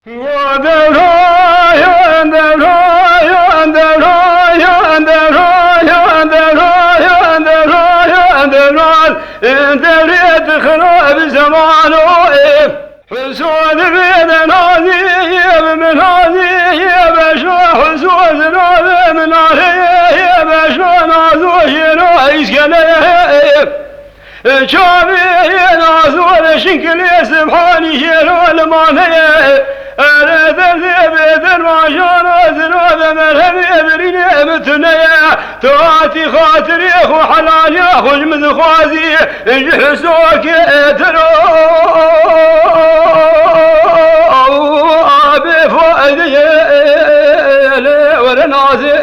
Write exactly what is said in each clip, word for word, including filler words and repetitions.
Devrayan, devrayan, devrayan, devrayan, devrayan, devrayan, devrayan, devret xirab zeman o, e. Husûd bide nazî, bi min nazî, beşa husûd nabe min nazî, beşa nazo yeno îskele. Çavê nazor şinkilê sibhanî jêro limaneye. Ere derdê bê dermajana zira ve merhemê birînê mi tuneye. Tu hatî xatirê xwe helaliya xwe ji min dixwazî. Ji hisokê tiro bê faydeyê lê were nazê.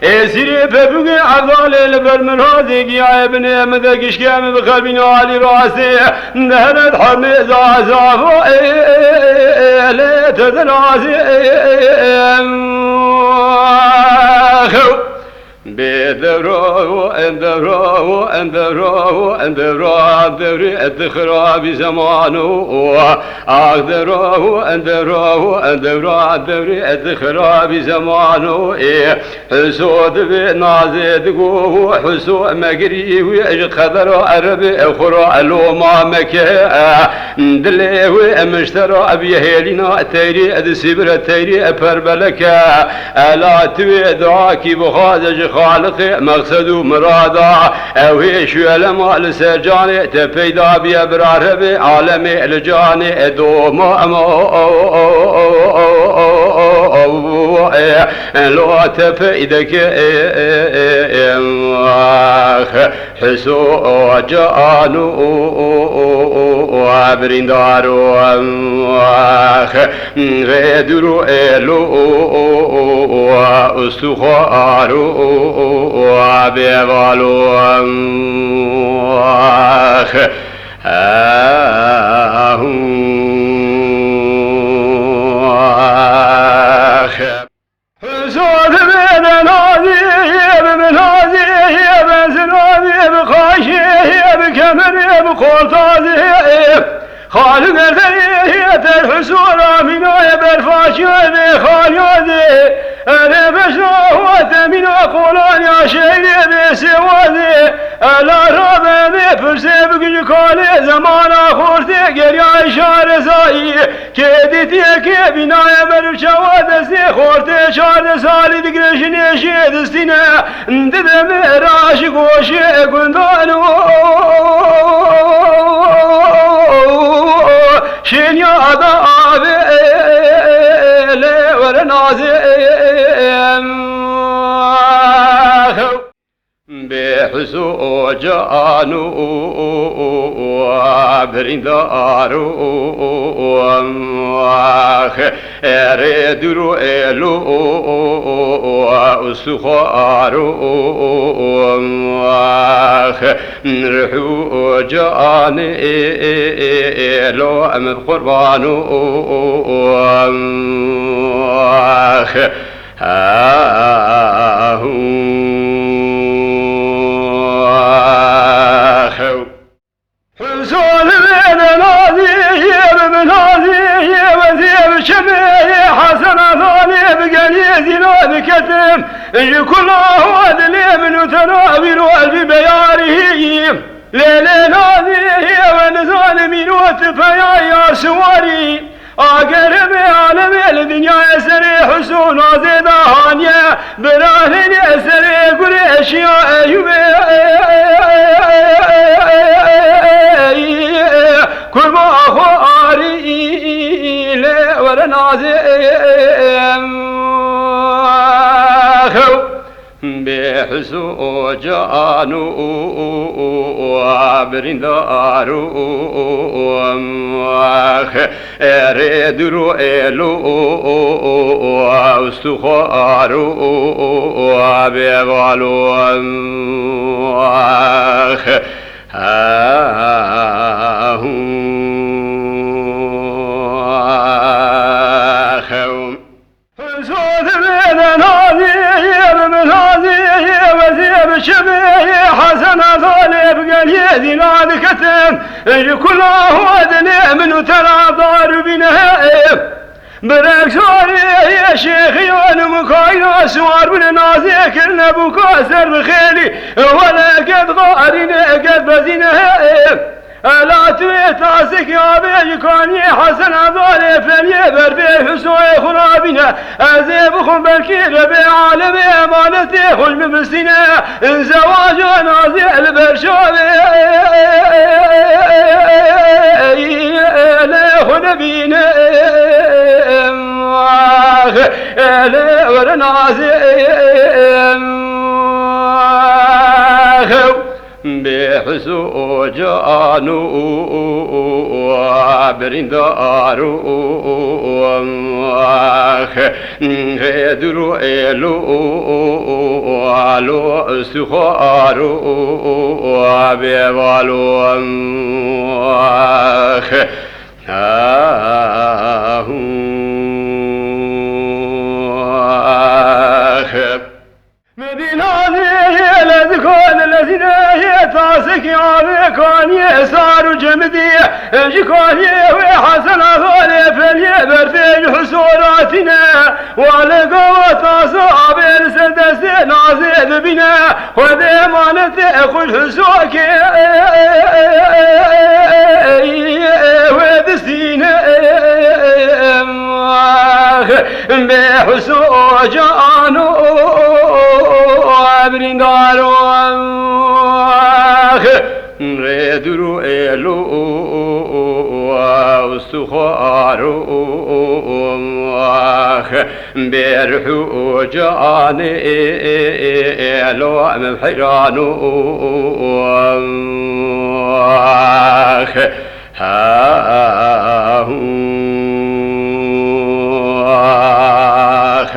Êsîrê pepûkê Evdalê li ber min razê giyayê binê min de gişkê min bi xelbîna alî rastê. Dehnet hemê zazavo ê lê te dinazê. Bê devra û endevra û endevra û endevra devrê dixirabî zeman û ah devra û endevra û endevra devrê dixirabî zeman û ê. Huso divê nazê digo û Huso megirî wî ji qedera erebê xwe ra loma meke. Dilê wê miştera biyê hêlîna teyrê di sîbire teyrê perbeleke. Ela tu wê duakî bixwaze ji Xaliqê mexsed û mirada. Ew hê şuelema li ser canê te peyda biye bira rebê alemê li canê doma ema. Lo te peydeke. Hiso can û birîndar û rê dûr û êl û ustûxwar û bêval û Husûd bide nazî, bi min nazî, bi zinavî, bi qaşê, bi kemerê, bi qoltazê. Xal û merdeyê ter Husûra mînayê berfaşiyê bê xaliyazê. Erê beşna wate mîna qolaniya şehrê bê sêwazê. Ela rabe bê pirsê bi gücü kalê zemana xortê geriyayê şarezayî. Kê dîtiye kê bînaye meriv çawa destê xortê çardeh salî digire jinê jê distîne. Dide me ra ji goşê gundan û şêniya da avê lê were nazê. Bê his û can û birîndar û rê dûr û êl û ustûxwar û rih û canê lo em bi qurban û Husûd bide nazî, bi min nazî, wezî bi çimê Hesen Azanê bi gelî zîna diketim. Ji kula wa dilê min û tena wî ro ez bî beyarî. Lê lê nazî, we nizanim îro tu peya ya siwarî. Agerê bê alemê li dinyayê serê Husûn azê da haniye, birahê lê serê gurê eşiya Eyûbê. Kurba xwe arî lê were nazê. Xew. Bê his û can û birîndar û rê dûr û êl û ustûxwar û bêval û xew. Husûd bide nazî, bi min nazî, wezî bi çimê Hesen Azanê bi gelî zîna diketim. Ji kula wa dilê Terafdar bîne, birek zarê şêxiyan û mikaîna siwar bine, nazê kirine bûka ser bi xêlî. Wele get qarîne, get bezîne. Ela tu yê tasik ya bê ji kaniyê Hesen Evdalê Feliyê berfê Hüsoyê xurabîne. Ez ê bixwim belkî Rebê alemê emanetê xwe ji min bistîne. Zewaca nazê li ber çavê lê xwe nebîne. Ax, lê were nazê. Ax. Bê his û can û birîndar û ax, rê dûr û êl û alo, stûxar û bêval û ax. Ahu, ax. Medînanê lezgan lezineyê tasekî avê kaniyê sar û cemidî. Ji kaniyê wê Hesen Axalê Feliyê berfê ji Hüsoratîne. Wale gava tasa avê li ser destê nazê dibîne. Xwedê emanetê xwe ji Hüsokê wê distîne. Ax. Bê his û can û birîndar û ax, rê dûr û êl û stûxar û ax, bê ruh û canê elo em heyran û ax, ha, hu, ax.